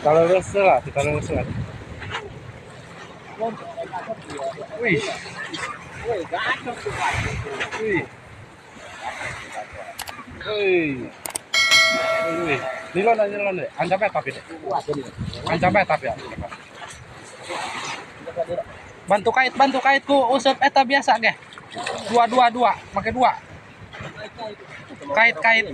Kalau resah, kita resah. Wih, wih, wih, wih. Nilon, nilon deh. Ancamnya tapi deh. Ancamnya tapi ya. Bantu kaitku usep eta biasa ge. Dua, dua, dua, pakai dua. Kait, kait.